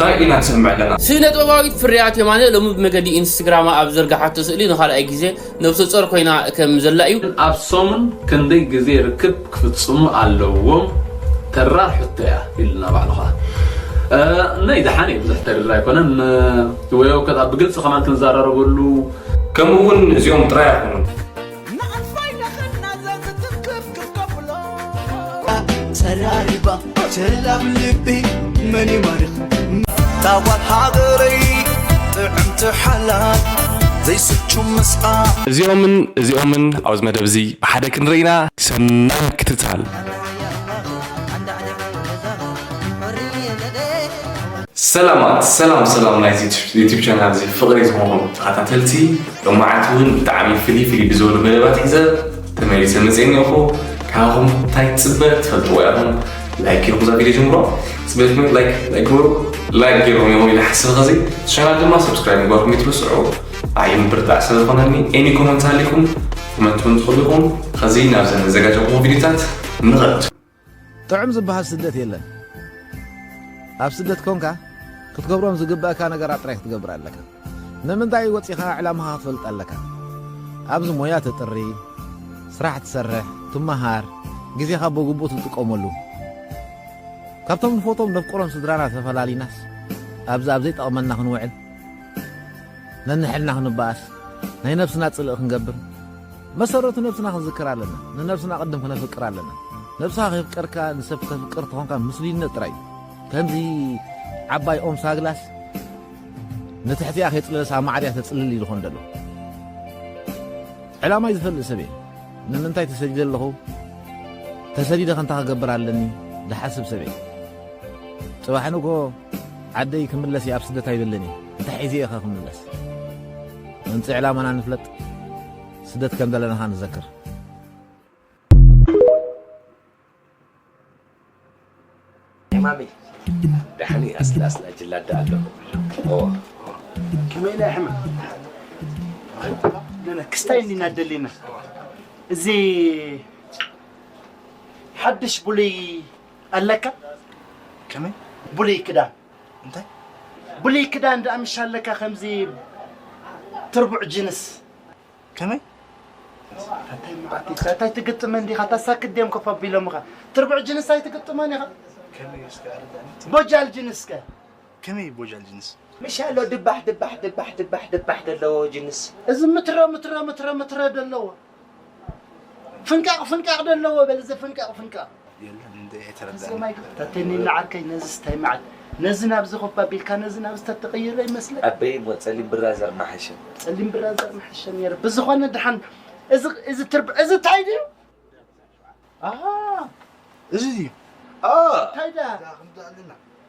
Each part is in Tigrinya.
እንታይ ኢና ንሰምዕ ኣለና? ስነ ጥበባዊት ፍርያት የማነ ሎሚ ብመገዲ ኢንስትግራማ ኣብ ዘርጋሓቶ ስእሊ ንኻልኣይ ግዜ ነብሰ ጾር ኮይና ከም ዘላ እዩ። ኣብ ሰሙን ክንደይ ግዜ ርክብ ክፍጽሙ ኣለዎም? ተራር ሕቶ እያ ኢልና ባዕልኻ። ናይ ደሓን እዩ፣ ብዙሕ ተሪር ኣይኮነን። ወዮ ከኣ ብግልፂ ከማን ክንዘራረበሉ ከምኡ እውን እዚኦም ጥራይ ኣይኮኑን። ተራሪባ ቸላብ ልቢ መን ይማርኽ ታዋት ሃገረይ ጥዕምቲ ሓላል ዘይስቹ ምስኣ እዚኦምን እዚኦምን ኣብዚ መደብ እዚ ብሓደ ክንርኢና ሰናይ ምክትታል። ሰላማት ሰላም ሰላም ናይዚ ዩቲብ ቻናል እዚ ፍቕሪ ዝኾንኩም ተኸታተልቲ ሎማዓንቲ እውን ብጣዕሚ ፍልይ ፍልይ ብዝበሉ መደባት ሒዘ ተመሊሰ መፅአ እኒኦኹ። ካባኹም እንታይ ትፅበ ትፈልጥዎ ኢኹም። ላይክ ኢልኩም እዛ ቪድዮ ጀምሮ። ፅበትኩም ላይክ ላይክ ግበሩ። ላይክ ገይሮም እዮም ኢለ ሓስብ ኸዚ ቻናል ድማ ሰብስክራይብ ምግባርኩም ይትርስዑ። ኣይ ምብርታዕ ስለ ዝኾነኒ ኤኒ ኮመንት ሃሊኩም ኮመንት እውን ትኽእሉ ኢኹም። ኸዚ ናብዘን ዘዘጋጀኹም ቪድዮታት ንኸድ። ጥዑም ዝበሃል ስደት የለን። ኣብ ስደት ኮንካ ክትገብሮም ዝግበእካ ነገራት ጥራይ ክትገብር ኣለካ። ንምንታይ ወጺኻ ዕላማኻ ክትፈልጥ ኣለካ። ኣብዚ ሞያ ተጥሪ፣ ስራሕ ትሰርሕ፣ ትመሃር፣ ግዜኻ ብግቡእ ትጥቀመሉ። ካብቶም ንፈትዎም ነፍቅሮም ስድራና ተፈላሊናስ ኣብዚ ኣብ ዘይጠቕመና ክንውዕል ነንሕልና ክንበኣስ ናይ ነብስና ጽልኢ ክንገብር መሰረቱ ነብስና ክንዝክር ኣለና። ንነብስና ቅድም ክነፍቅር ኣለና። ነብስኻ ከፍቀርካ ንሰብ ከተፍቅር ተኾንካ ምስሉይነት ጥራይ እዩ። ከምዚ ዓባይ ኦም ሳግላስ ንትሕቲኣ ከይጽለለስ ኣብ ማዕሪያ ተጽልል ኢሉ ኾን ደሎ። ዕላማይ ዝፈልጥ ሰብ እየ። ንምንታይ ተሰዲደ ኣለኹ? ተሰዲደ ከንታ ክገብር ኣለኒ ዝሓስብ ሰብ እየ። ጽባሕ ንግሆ ዓደይ ክምለስ እየ ኣብ ስደት ኣይብልን እየ። እንታይ ሒዘ እየ ኸ ክምለስ? ምምጽእ ዕላማና ንፍለጥ፣ ስደት ከም ዘለናኻ ንዘክር። ማሚ ዳሕኒ ኣስላስላ ጅላዳ ኣሎ። ከመይ ናይ ሕማ ክስታይ እንዲና ደሊና እዚ ሓድሽ ብሉይ ኣለካ? ከመይ ብሉይ ክዳን እንታይ ብሉይ ክዳን ደኣ ምሽ ኣለካ ከምዚ ትርቡዕ ጅንስ ከመይ እንታይ ትግጥመ እንዲኻ ታሳክት ድዮም ኮፍ ኣቢሎምኻ ትርቡዕ ጅንስ ኣይትግጥመን ኢኻ ቦጃል ጅንስከ ከመይ ቦጃል ጅንስ ምሽ ኣሎ ድባሕ ድባሕ ድባሕ ድባሕ ድባሕ ዘለዎ ጅንስ እዚ ምትረ ምትረ ምትረ ምትረ ዘለዎ ፍንቃቕ ፍንቃቕ ደለዎ በል እዚ ፍንቃቕ ፍንቃቕ ተተኒ ንዓርከይ ነዚ ስታይ መዓት ነዚ ናብዚ ኮፍ ኣቢልካ ነዚ ናብዚ ተትቕይሮ ይመስለኒ ኣበይ እሞ ጸሊም ብራዘር መሓሸ ጸሊም ብራዘር መሓሸ ነይሩ ብዝኾነ ድሓን እዚ እዚ ትርብ እዚ ታይ ድዩ እዚ ድዩ ታይ ዳ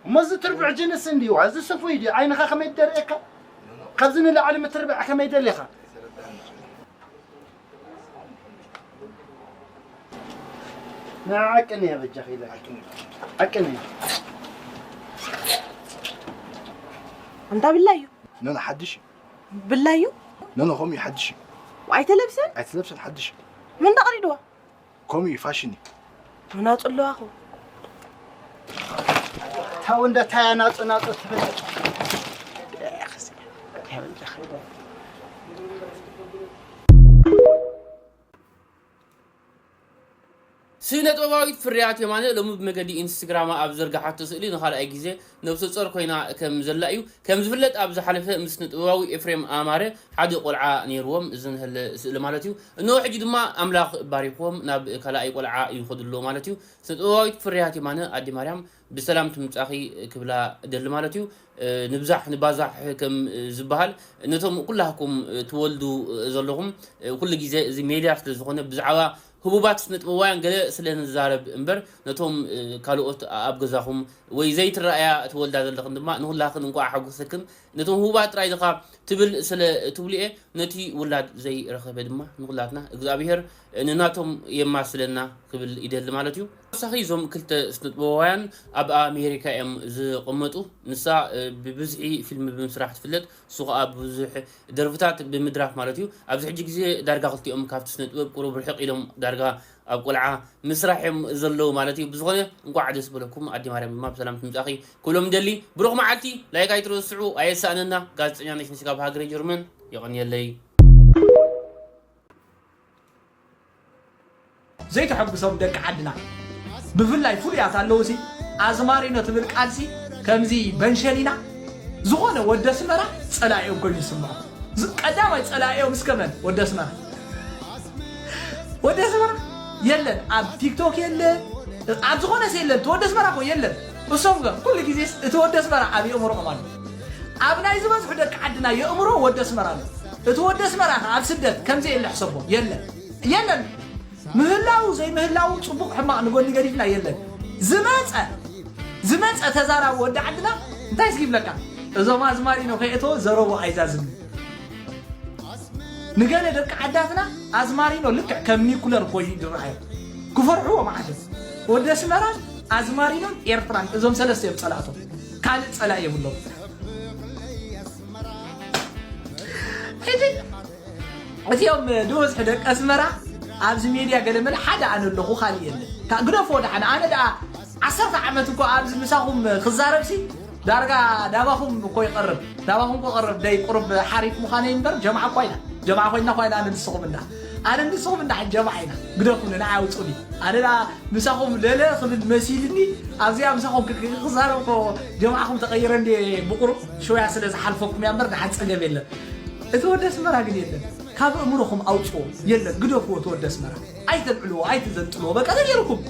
እሞ እዚ ትርብዕ ጅንስ እንድዩ እዚ ስፉይ ድዩ ዓይንኻ ከመይ ደርእየካ ካብዚ ንላዕሊ ምትርብዕ ከመይ ደሊኻ ንዓቅን እየ በጃኺ ኢለ ዓቅን እየ ኣንታ ብላዩ ኖኖ ሓድሽ እዩ ብላዩ ኖኖ ከምኡ እዩ ሓድሽ እዩ ኣይተለብሰን ኣይትለብሰን ሓድሽ እዩ መን ዳቕሪድዋ ከምኡ እዩ ፋሽን እዩ መናፁ ኣለዋ ኸው ታው እንደ ታያ ናፁ ናፁ ትብል ስነ ጥበባዊት ፍርያት የማነ ሎሚ ብመገዲ ኢንስትግራማ ኣብ ዘርጋሓቶ ስእሊ ንኻልኣይ ግዜ ነብሰ ጾር ኮይና ከም ዘላ እዩ። ከም ዝፍለጥ ኣብ ዝሓለፈ ምስ ስነ ጥበባዊ ኤፍሬም ኣማረ ሓደ ቆልዓ ነይርዎም ዝንህለ ስእሊ ማለት እዩ። እንሆ ሕጂ ድማ ኣምላኽ ባሪኽዎም ናብ ካልኣይ ቆልዓ ይኸዱ ኣለዉ ማለት እዩ። ስነ ጥበባዊት ፍርያት የማነ ኣዲ ማርያም ብሰላም ትምጻኺ ክብላ እደሊ ማለት እዩ። ንብዛሕ ንባዛሕ ከም ዝበሃል ነቶም ኩላህኩም ትወልዱ ዘለኹም ኩሉ ግዜ እዚ ሜድያ ስለ ዝኾነ ብዛዕባ ህቡባት ስነ ጥበባውያን ገለ ስለ ንዛረብ እምበር ነቶም ካልኦት ኣብ ገዛኹም ወይ ዘይትረኣያ ትወልዳ ዘለኽን ድማ ንኹላኽን እንኳዕ ሓጎሰክን ነቶም ህቡባት ጥራይ ድኻ ትብል ስለ ትብሉ እየ ነቲ ውላድ ዘይረኸበ ድማ ንኹላትና እግዚኣብሄር ንናቶም የማስለና ክብል ይደሊ ማለት እዩ። ተወሳኺ እዞም ክልተ ስነጥበባውያን ኣብ ኣሜሪካ እዮም ዝቕመጡ። ንሳ ብብዝሒ ፊልም ብምስራሕ ትፍለጥ፣ እሱ ከዓ ብዙሕ ደርፍታት ብምድራፍ ማለት እዩ። ኣብዚ ሕጂ ግዜ ዳርጋ ክልቲኦም ካብቲ ስነጥበብ ቁሩብ ርሕቕ ኢሎም ዳርጋ ኣብ ቆልዓ ምስራሕ እዮም ዘለዉ ማለት እዩ። ብዝኾነ እንኳዕ ደስ በለኩም። ኣዲ ማርያም ድማ ብሰላም ትምጻኺ ክብሎም ደሊ። ብሩኽ መዓልቲ። ላይክ ኣይትረስዑ፣ ኣየሳእነና። ጋዜጠኛ ነሽ ንስጋብ ሃገረ ጀርመን። የቐንየለይ። ዘይተሐጉሶም ደቂ ዓድና ብፍላይ ፍሉያት ኣለውሲ ኣዝማሪኖ ትብል ቃልሲ ከምዚ በንሸሊና ዝኾነ ወደ ኣስመራ ጸላኢኦም ኮይኑ ይስምዖ። ቀዳማይ ጸላኢኦም እስከ መን? ወደ ኣስመራ። ወደ ኣስመራ የለን፣ ኣብ ቲክቶክ የለ፣ ኣብ ዝኾነስ የለን። እቲ ወደ ኣስመራ እኮ የለን። እሶም ከ ኩሉ ግዜስ እቲ ወደ ኣስመራ ኣብ የእምሮኦም ኣሎ። ኣብ ናይ ዝበዝሑ ደቂ ዓድና የእምሮ ወደ ኣስመራ ኣሎ። እቲ ወደ ኣስመራ ከ ኣብ ስደት ከምዚ የለ ሕሰቦ የለን። የለን። ምህላው ዘይምህላው ጽቡቕ ሕማቕ ንጎኒ ገዲፍና የለን። ዝመጸ ዝመጸ ተዛራቢ ወዲ ዓድና እንታይ እስኪ ይብለካ? እዞም ኣዝማሪኖ ከየእተወ ዘረቦ ኣይዛዝምን። ንገለ ደቂ ዓዳትና ኣዝማሪኖ ልክዕ ከም ኒኩለር ኮይኑ ይረኣዮ። ክፈርሕዎ መዓት። ወዲ ኣስመራን ኣዝማሪኖን ኤርትራን እዞም ሰለስተ እዮም ጸላእቶም። ካልእ ጸላኢ የብሎም። ሕጂ እቲኦም ዝበዝሑ ደቂ ኣስመራ ኣብዚ ሜድያ ገለ መለ ሓደ ኣነ ኣለኹ ካልእ የለን። ግደፎ ደሓን ኣነ ደኣ ዓሰርተ ዓመት እኮ ኣብዚ ምሳኹም ክዛረብሲ ዳርጋ ናባኹም እኮ ይቐርብ ናባኹም እኮ ቀርብ ደይ ቁርብ ሓሪፍ ምዃነይ እምበር ጀምዓ እኳ ኢና ጀምዓ ኮይና እኳ ኢና ኣነ ንስኹም እንዳ ኣነ ንስኹም እንዳ ሕጂ ጀምዓ ኢና ግደፉኒ ንዓ ኣውፁኒ ኣነ ደኣ ምሳኹም ለለ ክብል መሲልኒ ኣብዚኣ ምሳኹም ክዛረብ እኮ ጀምዓኹም ተቐይረ እንዴ ብቁሩብ ሽወያ ስለ ዝሓልፈኩም እያ እምበር ደሓን ፀገም የለን። እቲ ወዲ ኣስመራ ግን የለን። ካብ ኣእምሮኹም ኣውፅዎ። የለን። ግደፍዎ እቲ ወዲ ኣስመራ። ኣይተልዕልዎ፣ ኣይትዘንጥልዎ። በቃ ተገይርኩም።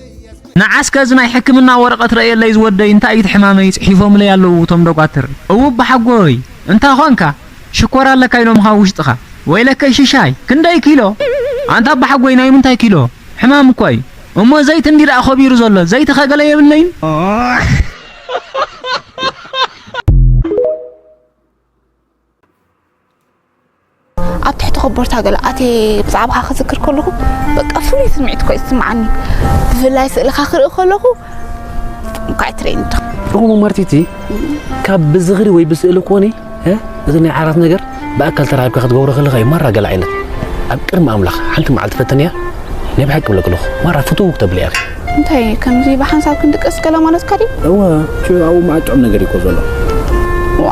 ንዓ እስከ እዚ ናይ ሕክምና ወረቐት ረእየለይ ዝወደይ እንታይ እዩ እቲ ሕማመይ ፅሒፎምለይ ኣለዉ እቶም ዶኳትር። እው ኣቦሓጎይ እንታይ ኾንካ? ሽኮር ኣለካ ኢሎምኻ ውሽጥኻ። ወይለከይ ሽሻይ ክንደይ ኪሎ? ኣንታ ኣቦሓጎይ ናይ ምንታይ ኪሎ? ሕማም እኮ እዩ። እሞ ዘይቲ እንዲ ደኣ ኸቢሩ ዘሎ ዘይቲ ኸገለ የብለይን። ኣብ ትሕቲ ኮቦርታ ገለ ኣትየ ብዛዕባኻ ክዝክር ከለኹ በቃ ፍሉይ ስምዒት እኮ እዩ ዝስምዓኒ። ብፍላይ ስእልኻ ክርኢ ከለኹ እንኳዕ ትርእየኒ ዶ። እሞ ማርቲቲ ካብ ብዝኽሪ ወይ ብስእሊ ኮነ እዚ ናይ ዓራት ነገር ብኣካል ተራኺብካ ክትገብሮ ከለኻ እዩ ማራ ገለ ዓይነት ኣብ ቅድሚ ኣምላኽ ሓንቲ መዓልቲ ፈተንያ ናይ ብሓቂ ብለክልኹ ማራ ፍትው ክተብልያ ኢኺ። እንታይ ከምዚ ብሓንሳብ ክንድቅስ ገለ ማለትካ ድዩ? እወ ሽዑ ኣብኡ መዓት ጥዑም ነገር እዩ እኮ ዘሎ። ዋ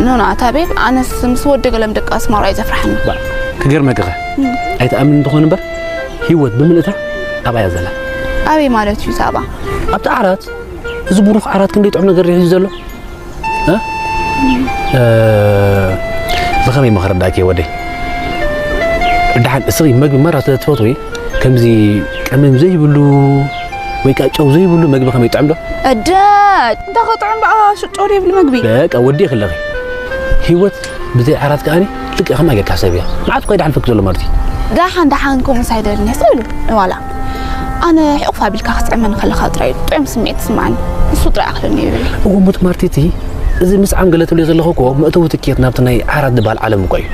ኖ ናታ ቤብ ኣነስ ምስ ወዲ ገለ ምድቃስ ማራ እዩ ዘፍርሓኒ። ባ ክገርመኪ ኸ ኣይትኣምን እንተኾን እምበር ህይወት ብምልእታ ኣብኣ እያ ዘላ። ኣበይ ማለት እዩ ሳባ? ኣብቲ ዓራት እዚ ብሩኽ ዓራት ክንደይ ጥዑም ነገር እዩ ሒዙ ዘሎ። ብኸመይ እሞ ክርዳእኪ ወደይ? ደሓን እስኺ መግቢ ማራ ስለ ትፈትዊ ከምዚ ቀመም ዘይብሉ ወይ ከዓ ጨው ዘይብሉ መግቢ ከመይ ይጥዕም ዶ? እደ እንታይ ክጥዕም ደኣ ሽጦ ዘይብሉ መግቢ። በቃ ወዲእኺ ኣለኺ። ህይወት ብዘይ ዓራት ከኣኒ ልክዕ ከምኣ ጌርካ ሕሰብያ። መዓት እኳ ይደሓልፈኪ ዘሎ ማለት እዩ። ደሓን ደሓን ከምኡስ ኣይደልን እየ ስእሉ ዋላ ኣነ ሕቑፍ ኣቢልካ ክትጥዕመኒ ከለኻ ጥራይ እዩ ጥዑም ስምዒት ዝስምዓኒ። ንሱ ጥራይ ኣኽለኒ ይብል። እወ ሙት ማርቲቲ እዚ ምስዓም ገለ ትብልዮ ዘለኺ እኮ መእተዊ ትኬት ናብቲ ናይ ዓራት ዝበሃል ዓለም እኮ እዩ።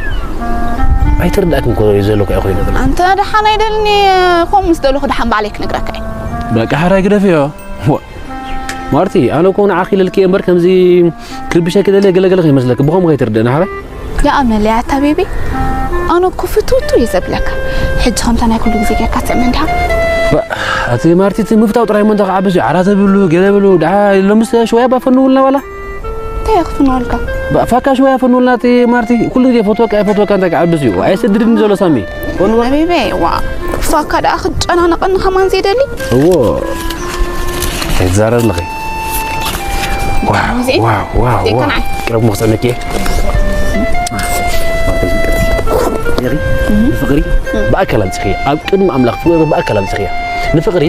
ኣይትርድኣክን እኮ እዩ ዘሎ እኮ ኮይኑ ዘሎ። ኣንተ ደሓን ኣይደልን እየ ከምኡ ምስ ደለኹ ደሓን ባዕለይ ክነግረካ እየ። በቃ ሕራይ ግደፍዮ። ማርቲ ኣነ እኮ ንዓኺ ኢለልኪ እየ እምበር ከምዚ ክርብሸኪ ደልየ ገለገለ ከይመስለኪ ብኸምኡ ከይትርድእኒ ሓራይ። ያኣመለይ ኣታ ቤቢ ኣነ እኮ ፍትውትው እየ ዘብለካ ሕጂ ከምታ ናይ ኩሉ ግዜ ጌርካ ትስእመ እንዲኻ። ኣቲ ማርቲ እቲ ምፍታው ጥራይ እሞ እንታይ ክዓብስ እዩ ዓራት ብሉ ገለ ብሉ ደሓ ሎምስ ሽወያ ባፈንውልና ዋላ እንታይ እየ ክፍንወልካ ፋካ ሽወያ ፈንውልና እቲ ማርቲ ኩሉ ግዜ ፈትወካ እየ ፈትወካ እንታይ ክዓብስ እዩ ኣየሰድድኒ ዘሎ ሳሚ ነቢበ ዋ ክፋካ ደኣ ክትጨናነቐኒ ከማን ዘይደሊ እዎ ኣይትዛረብ ኣለኺ ቅረብ መኽፅዕነኪ እየ ንፍቕሪ ብኣካል ኣምፅኺ ኣብ ቅድሚ ኣምላኽ ፍቕሪ ብኣካል ኣምፅኺ እያ ንፍቕሪ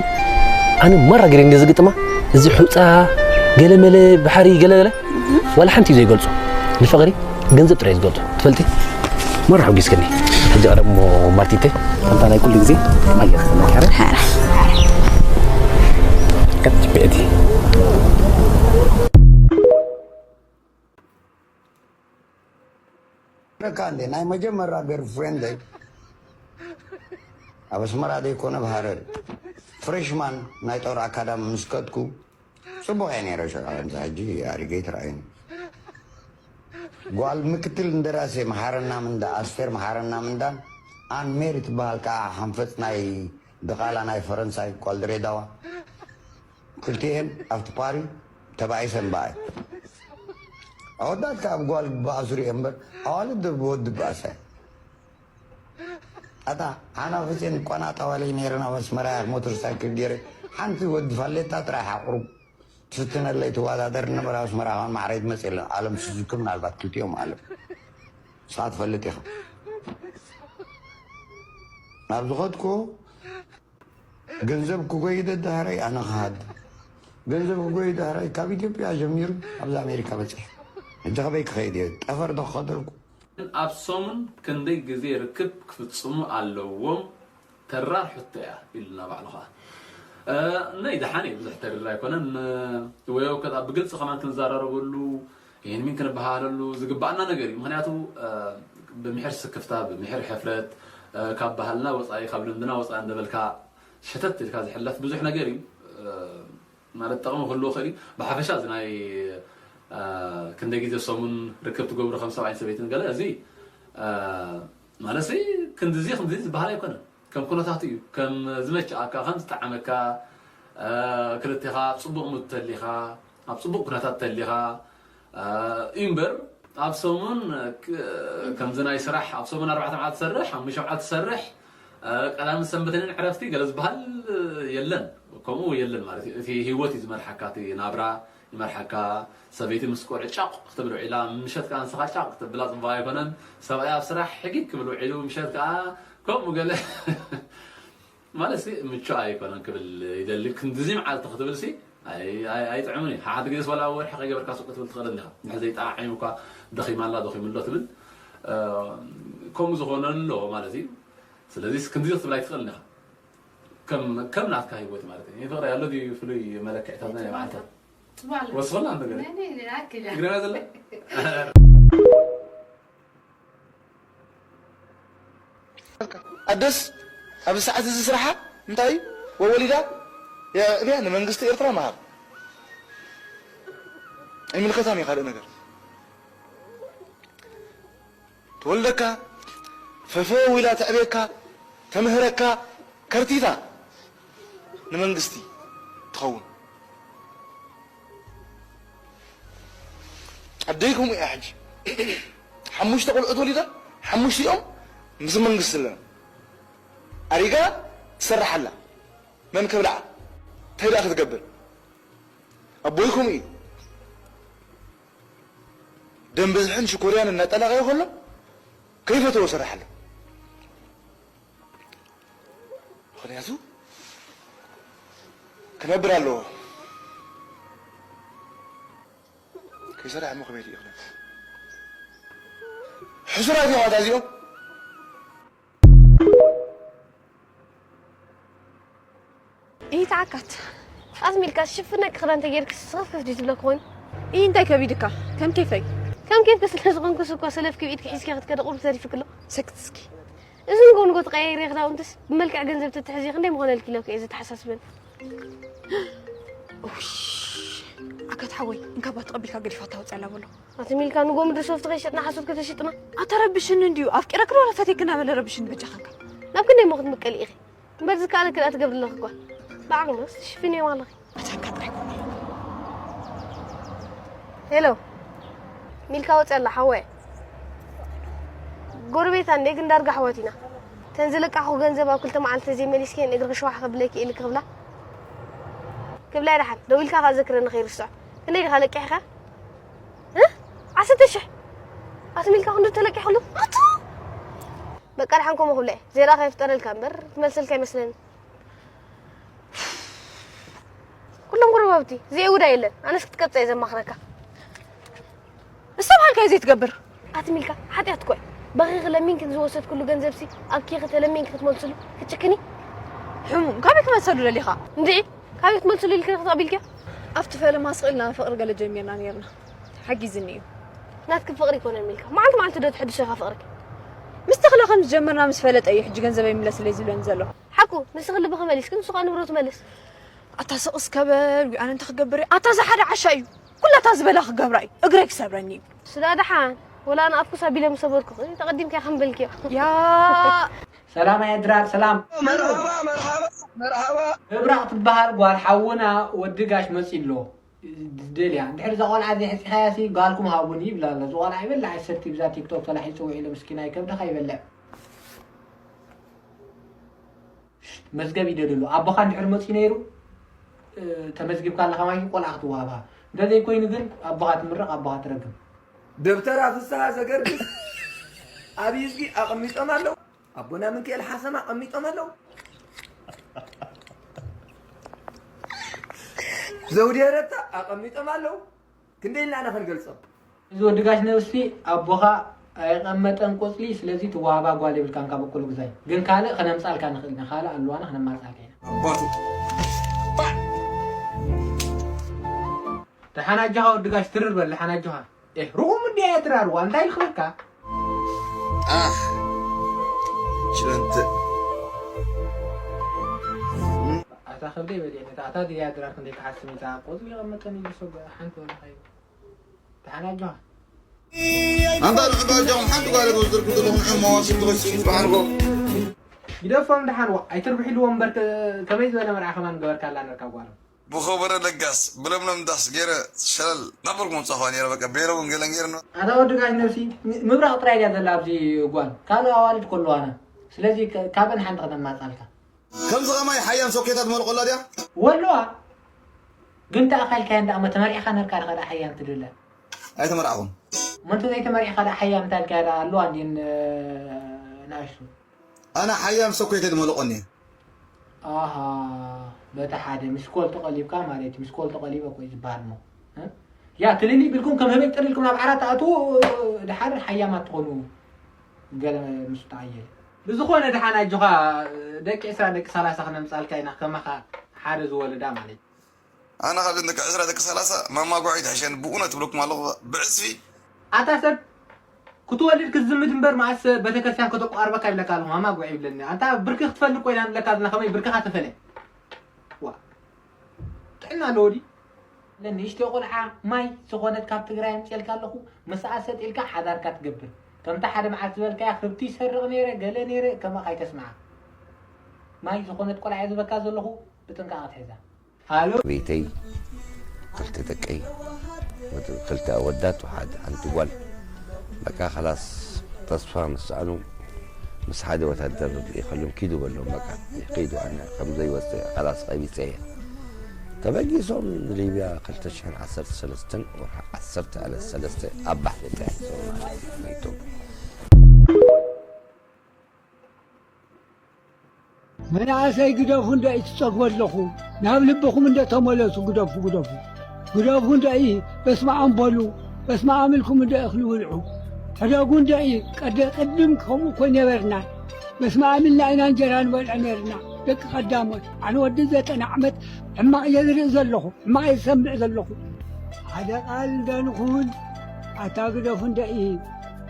ኣነ ማራ ገይረ እንደ ዝግጥማ እዚ ሑፃ ገለመለ ባሕሪ ገለገለ ዋላ ሓንቲ እዩ ዘይገልፆ ንፍቕሪ ገንዘብ ጥራይ ዝገልጾ ትፈልጢ? መራ ሓጒስክኒ። ሕጂ ቀደም እሞ ማርቲተይ ከምታ ናይ ኩሉ ግዜ ኣየር ተመኪረ። ከት ቤቲ ረካ እንዴ ናይ መጀመሪያ ገርፍሬንደይ ኣብ ኣስመራ ዘይኮነ ኣብ ሃረር ፍሬሽማን ናይ ጦር ኣካዳሚ ምስ ከድኩ ጽቡቕ እየ ነይረ። ሽዑ ከምዚ ሕጂ ኣሪገይ ትረኣዩኒ። ጓል ምክትል እንደራሴ መሓረና ምንዳ፣ ኣስቴር መሓረና ምንዳን ኣን ሜሪ ትበሃል ከዓ ሓንፈጽ ናይ ድቓላ ናይ ፈረንሳይ ጓል ድሬዳዋ። ክልቲኤን ኣብቲ ፓሪ ተባኢሰን በኣይ። ኣወዳት ከዓ ብጓል በኣሱ ሪኤ እምበር ኣዋልድ ብወዲ በኣሰ። ኣታ ሓና ፍጼን ቆናጣ ዋለይ ነይረን ኣብ ኣስመራ ሞተር ሳይክል ገይረ ሓንቲ ወዲ ፋሌታ ጥራሕ ኣቑሩብ ትፍትነለይ ትወዳደር ነበረ። ኣስመራ ኸን ማዕረይ ትመጽእ የለን። ኣለም ሱዙኪ ምናልባት ክልቲኦም ኣለም ንስኻ ትፈልጥ ኢኻ። ናብ ዝኸድኩ ገንዘብ ክጎይ ደዳህረይ ኣነ ክሃድ ገንዘብ ክጎይ ዳህረይ ካብ ኢትዮጵያ ጀሚሩ ኣብዚ ኣሜሪካ በፂሕ። ሕጂ ከበይ ክኸይድ እየ? ጠፈር ዶ ክኸደልኩ? ኣብ ሰሙን ክንደይ ግዜ ርክብ ክፍጽሙ ኣለዎም ተራር ሕቶ እያ ኢሉና ባዕሉ ኸዓ። ነይ ደሓን እዩ ብዙሕ ተሪር ኣይኮነን። ወዮ ከኣ ብግልፂ ከማን ክንዘራረበሉ ይህን ሚን ክንበሃለሉ ዝግባኣና ነገር እዩ። ምክንያቱ ብምሕር ስክፍታ ብምሕር ሕፍረት ካብ ባህልና ወፃኢ ካብ ልምድና ወፃኢ እንደበልካ ሸተት ኢልካ ዝሕለፍ ብዙሕ ነገር እዩ። ማለት ጠቕሚ ክህልዎ ይኽእል እዩ። ብሓፈሻ እዚ ናይ ክንደይ ግዜ ሰሙን ርክብ ትገብሩ ከም ሰብኣይን ሰበይትን ገለ እዚ ማለት ክንድዚ ክንድዚ ዝበሃል ኣይኮነን። ከም ኩነታቱ እዩ። ከም ዝመችኣካ ከም ዝጠዓመካ ክልቴኻ ኣብ ፅቡቕ ሙድ ተሊኻ ኣብ ፅቡቕ ኩነታት ተሊኻ እዩ እምበር ኣብ ሰሙን ከምዚ ናይ ስራሕ ኣብ ሰሙን ኣርባዕተ መዓልቲ ትሰርሕ ሓሙሽተ መዓልቲ ትሰርሕ ቀዳምን ሰንበትን ዕረፍቲ ገለ ዝበሃል የለን። ከምኡ የለን ማለት እዩ። እቲ ህይወት እዩ ዝመርሓካ፣ እቲ ናብራ ይመርሓካ። ሰበይቲ ምስ ቆልዑ ጫቕ ክትብል ውዒላ ምሸት ከዓ ንስኻ ጫቕ ክትብላ ፅቡቕ ኣይኮነን። ሰብኣይ ኣብ ስራሕ ሕጊግ ክብል ውዒሉ ምሸት ከዓ ከምኡ ገለ ማለት ሲ ምቹእ ኣይኮነን ክብል ይደሊ። ክንድዚ መዓልቲ ክትብል ሲ ኣይጥዕምን እዩ። ሓደ ግዜስ ዋላ ወርሒ ከይገበርካ ሱቅ ክትብል ትኽእል እንዲኻ። እንድሕር ዘይጠዓዒሙ እኳ ደኺማ ኣላ ደኺሙ ኣሎ ትብል ከምኡ ዝኾነ ኣሎ ማለት እዩ። ስለዚ ክንድዚ ክትብል ኣይትኽእል እንዲኻ። ከም ከም ናትካ ህይወት ማለት እዩ። ፍቕሪ ኣሎ ድዩ ፍሉይ መለክዕታት ናይ መዓልታት? ወስኸላ እንደ ገለ ትግረና ዘለ ኣደስ ኣብዚ ሰዓት እዚ ስራሓ እንታይ እዩ? ወወሊዳ የዕብያ ንመንግስቲ ኤርትራ ምሃብ ኣይምልከታን እዩ። ካልእ ነገር ትወልደካ ፈፈው ኢላ ተዕብየካ ተምህረካ ከርቲታ ንመንግስቲ ትኸውን። ኣደይ ከምኡ እያ ሕጂ ሓሙሽተ ቆልዑት ወሊዳ ሓሙሽቲኦም ምስ መንግስቲ ኣለና ኣሪጋ ትሰርሕ ኣላ መን ከብልዓ እንታይ ደኣ ክትገብር ኣቦይ ከምኡ እዩ ደም ብዝሕን ሽኮርያን እናጠላቐዮ ከሎ ከይፈተዎ ይሰርሕ ኣሎ ምኽንያቱ ክነብር ኣለዎ ከይሰራሕ እሞ ከመይ ድዩ ክነብር ሕሱራት እዮም ኣታ እዚኦም ይትዓካት ኣዝሚልካ ሽፍነቂ ክዳን ተጌርኪ ስኽፍክፍ ድዩ ዝብለኪ ኮይኑ? እይ እንታይ ከቢድካ ከም ኬፈይ ከም ኬፍኪ ስለ ዝኾንኩስ እኮ ሰለፍኪ ብኢድኪ ሒዝኪ ክትከዲ ቁሩብ ተሪፍኪ ኣሎ። ሰክት እስኪ እዚ ንጎ ንጎ ተቀያይሪ ክዳውንትስ ብመልክዕ ገንዘብ ተትሕዚ ክንደይ ምኾነልኪ ኢለኪ እየ ዝተሓሳስበኒ። ዓካት ሓወይ እንካባ ተቐቢልካ ገዲፋታ ውፅእ ኣላ በሎ። ኣቲ ሚልካ ንጎ ምድሪ ሶፍቲ ከይሸጥና ሓሶት ከተሽጥና። ኣታ ረብሽኒ እንድዩ ኣፍቂረኪ ዶ ወላ ፈትየኪ እናበለ ረብሽኒ በጃኻ እንካ። ናብ ክንደይ እሞ ክትምቀሊ ኢኺ። እምበር ዝከኣለኪ ደኣ ትገብሪ ኣለኺ ጓል። ብዓቕምስ ትሽፍንዮም ኣለኺ። ኣታ እንካ ጥራይ ኮነ። ሄሎ ሚልካ ወፂ ኣላ ሓወይ። ጎረቤታ እንዴ ግን ዳርጋ ኣሕዋት ኢና። ተን ዝለቃሕኹ ገንዘብ ኣብ ክልተ መዓልቲ ተዘይመሊስክየን እግርኺ ሸዋሕ ከብለኪ ኢልኪ ክብላ። ክብላይ ደሓን ደዊልካ ከኣ ዘክረኒ ከይርስዖ። ክንደይ ዲኻ ለቂሕካ? እ ዓሰርተ ሽሕ ኣትም ኢልካ ክንዱ ተለቂሕሉ ኣቱ በቃ ድሓን ከምኡ ክብለ እየ ዘይረኣ ከይፍጠረልካ እምበር ትመልሰልካ ይመስለኒ ኩሎም ጎረባብቲ ዘይውዳ የለን ኣነስ ክትቀፀ እየ ዘማኽረካ እሰብሃልካ እዩ ዘይትገብር ኣትም ኢልካ ሓጢኣት እኮ እዩ በኺኺ ለሚንክን ዝወሰድክሉ ገንዘብሲ ኣብኪኺ ተለሚንኪ ክትመልስሉ ክትጭክኒ ሕሙም ካበይ ክመልሰሉ ደሊኻ እንድዒ ካበይ ክትመልስሉ ኢልክን ክትቐቢልክዮ ኣብቲ ፈለማ ስቕ ኢልና ፍቕሪ ገለ ጀሚርና ነይርና ሓጊዝኒ እዩ። ናትኪ ፍቕሪ ኣይኮነን ሚልካ። መዓልቲ መዓልቲ ዶ ትሕድሾ ኢኻ ፍቕርኪ? ምስ ተኽለ ከም ዝጀመርና ምስ ፈለጠ እዩ ሕጂ ገንዘበይ ምለስለይ ዝብለኒ ዘሎ። ንስኺ ልብኺ መሊስኪ፣ ንሱ ኸኣ ንብረቱ መልስ። ኣታ ስቕ እስከ በል፣ ዊኣነ እንታይ ክገብር እየ? ኣታ እዛ ሓደ ዓሻ እዩ። ኩላ እታ ዝበላ ክገብራ እዩ። እግረይ ክሰብረኒ እዩ። ስዳ ደሓን፣ ወላ ኣነ ኣፍኩስ ኣቢለ ምሰበርኩኺ፣ ተቐዲምኪ ኢኺ ምበልክዮ። ያ ሰላም ኣየ ድራር፣ ሰላም። መርሃባ፣ መርሃባ፣ መርሃባ። ምብራቕ ትበሃል ጓል ሓውና ወዲ ጋሽ መጺ ኣሎ። ደልያ። ድሕሪ እዛ ቆልዓ ዘይሕጺኻያ ሲ ጓልኩም ሃቡኒ ይብላ ኣሎ። እዚ ቆልዓ ይበልዕ ኣይሰቲ ብዛ ቲክቶክ ተላሒሱ ውዒሉ ምስኪናይ ከብድኻ ይበልዕ። መዝገብ ይደልሉ። ኣቦኻ እንድሕር መጺኡ ነይሩ፣ እ፣ ተመዝጊብካ ኣለኻ ማለት እዩ፣ ቆልዓ ክትወሃብካ። እንተ ዘይኮይኑ ግን ኣቦኻ ትምረቕ፣ ኣቦኻ ትረግም። ደብተራ ፍስሃ ዘገርግስ ኣብ ይዝጊ ኣቐሚጦም ኣለዉ። ኣቦና ምንክኤል ሓሰማ ኣቐሚጦም ኣለዉ። ዘውዴ ረታ ኣቐሚጦም ኣለዉ። ክንደይ ኢልና ኢና ክንገልጾም? እዚ ወዲ ጋሽ ነብሲ ኣቦኻ ኣይቐመጠን ቆጽሊ፣ ስለዚ ትወሃባ ጓል የብልካን ካብ እኩል ግዛይ። ግን ካልእ ከነምጻልካ ንኽእል ኢና፣ ካልእ ኣለዋና ከነማጻልካ ኢና። ኣባቱ። ደሓን ኣጆኻ ወዲ ጋሽ ትርር በል፣ ደሓን ኣጆኻ። ኤህ፣ ርኹም እንድያ እያ ትራርዋ፣ እንታይ ኢልክለካ? ኣህ፣ ችለንተ። ኣታ ከብደይ በሊዕኒ፣ እታ፣ እታ ድያ ድራር ክንደይ ክሓስም እታ ቆጽሊ ይቐመጠኒ ኢሉ ሰብ ሓንቲ ወላ ኸይዱ። ደሓን ኣጆኻ። ኣንታ ንዕባ ኣጆኹም ሓንቲ ጓል ትወስደልኩም ዘለኹም ዕሞ ስንት ኾይኑ ስንት በዓልኮ። ግደፎም ደሓን ዋ፣ ኣይትርብሕልዎም እምበር ከ-፣ ከመይ ዝበለ መርዓ ከማን ገበርካላ ነርካ ጓሎም። ብኸበረ ለጋስ፣ ብለምለም ዳስ ገይረ ሸለል ናበልኩ መምጻእኳ ነይረ፣ በቃ ቤሎ እውን ገለን ገይረ ነው። ኣታ ወዲ ጋሽ ነብሲ፣ ም-፣ ምብራቕ ጥራይ ድያ ዘላ ኣብዚ ጓል፣ ካልእ ኣዋልድ ከለዋና። ስለዚ ከ-፣ ካብአን ሓንቲ ከተማጻልካ። ከምዚ ኸማይ ሓያም ሶኬታት መልቆላ ድያ? ወለዋ። ግን ተኣኻይልካዮ እንዳ እሞ ተመሪዕኻ ነርካ ድኻ ደኣ ሓያም ትድለ? ኣይተመርዓኹን። እሞ እንተ ዘይተመሪዕኻ ደኣ ሓያም እንታይ ኢልካ ደኣ ኣለዋ እንድየን፣ እ፣ ንኣሽቱ? ኣነ ሓያም ሰኮይተ ድመልቆኒ። ኣሃ፣ በቲ ሓደ ሚስኮል ተቐሊብካ ማለት እዩ። ሚስኮል ተቐሊበ እኮ እዩ ዝበሃል እሞ። እ? ያ፣ ክልል ቢልኩም ከም ህበይ ጥር ኢልኩም ናብ ዓራት ትኣትዉ፣ ድሓር ሓያማት ትኾኑ። ገለ ምስ ተኣየለ። ብዝኾነ ደሓን ኣጆኻ፣ ደቂ ዕስራ ደቂ ሰላሳ ክነምጻልካ ኢና፣ ከማኻ ሓደ ዝወለዳ ማለት እዩ። ኣነ ካብ ደቂ ዕስራ ደቂ ሰላሳ ማማ ጓዒ ትሕሸኒ ብእውነት እብለኩም ኣለኹ ብዕጽፊ። ኣታ ሰብ ክትወልድ ክትዝምድ እምበር መኣስ ቤተክርስትያን ከተቋርበካ ይብለካ ኣለኹ። ማማ ጓዒ ይብለኒ። ኣንታ ብርኪ ክትፈልጥ ኮይና ንብለካ ዘለና ከመይ ብርክኻ ተፈለ? ዋ። ጥዕና ኣለዎ ድዩ? ንእሽተይ ቆልዓ ማይ ዝኾነት ካብ ትግራይ ኣምፅኤልካ ኣለኹ። ምስኣ ሰጥ ኢልካ ሓዳርካ ትገብር። ከምታ ሓደ መዓልቲ ዝበልካያ ክብቲ ይሰርቕ ነይረ፣ ገለ ነይረ፣ ከምኣ ካይተስምዓ። ማይ ዝኾነት ቆልዓ እየ ዝበካ ዘለኹ፣ ብጥንቃቐ ትሕዛ። ሃሎ። ቤተይ ክልተ ደቀይ፣ ወድ-፣ ክልተ ኣወዳት፣ ወሓድ ሓንቲ ጓል። በቃ፣ ኸላስ ተስፋ ምስ ሰኣኑ፣ ምስ ሓደ ወታደር ርኢኸሎም፣ ኪዱ በሎም፣ በቃ፣ ኪዱ፣ ኣነ ከም ዘይወፅእ፣ ኸላስ ቀቢፀ እየ። ተበጊሶም ንሊብያ ክልተ ሽሕን ዓሰርተ ሰለስተን ወርሒ ዓሰርተ ዕለት ሰለስተ ኣብ ባሕሪ ተያይዞም ማለት እዩ፣ ሞይቶም። መናእሰይ ግደፉ እንዶ ይትጸግቡ ኣለኹ። ናብ ልብኹም እንዶ ተመለሱ፣ ግደፉ፣ ግደፉ። ግደፉ እንዶ ይ በስመ ኣም በሉ፣ በስመ ኣም ኢልኩም እንዶ እኽሊ ብልዑ። ሕደጉ እንዶ ይ ቀደ-፣ ቅድም ከምኡ እኮ ነበርና። በስመ ኣም ኢልና ኢና እንጀራ ንበልዕ ነርና፣ ደቂ ቀዳሞት። ኣነ ወዲ ዘጠና ዓመት ሕማቕ እየ ዝርኢ ዘለኹ፣ ሕማቕ እየ ዝሰምዕ ዘለኹ። ሓደ ቃል እንዶ ንኹን፣ ኣታ ግደፉ እንዶ ይ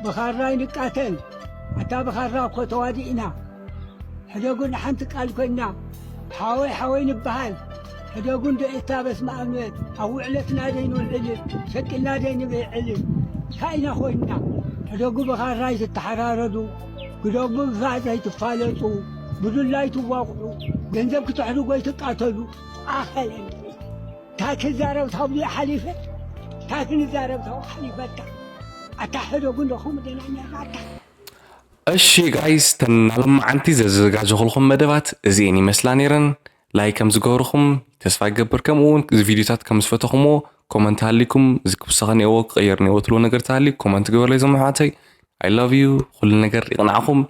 ብኻራ ይንቃተል፣ ኣታ ብኻራ እኮ ተዋዲእና። ሕደጉ ንሓንቲ ቃል ኮይና፣ ሓወይ ሓወይ ንበሃል። ሕደጉ እንዶ እታ በስመ ኣብ ንበል፣ ኣብ ውዕለትና ደይንውዕል፣ ሸቂልና ደይንብዕል። እንታይ ኢና ኮይንና? ሕደጉ ብኻራ ኣይትተሓራረዱ፣ ግደጉ ብፋእ ዘይትፋለጡ፣ ብዱላ ኣይትዋቕዑ፣ ገንዘብ ክትሕድጉ ኣይትቃተሉ። ኣኸለን። እንታይ ክዛረብ ታብሉ ሓሊፈ? እንታይ ክንዛረብ ታብኡ ሓሊፈካ? ኣታ ሕደጉ እንዶ ከምኡ ደና ነራታ። እሺ ጋይስ፣ ተን ናሎማዓንቲ ዘዘጋጀኹልኩም መደባት እዚኤን ይመስላ ነይረን። ላይክ ከም ዝገበርኹም ተስፋ ይገብር፣ ከምኡ እውን እዚ ቪድዮታት ከም ዝፈተኹምዎ ኮመንት ሃሊኩም፣ እዚ ክውሰኸ ነይዎ ክቕየር ነይዎ ትብሎ ነገር ተሃልዩ ኮመንት ግበርለይ። ዞም ኣሕዋተይ፣ I love you፣ ኩሉ ነገር ይቕናዕኹም።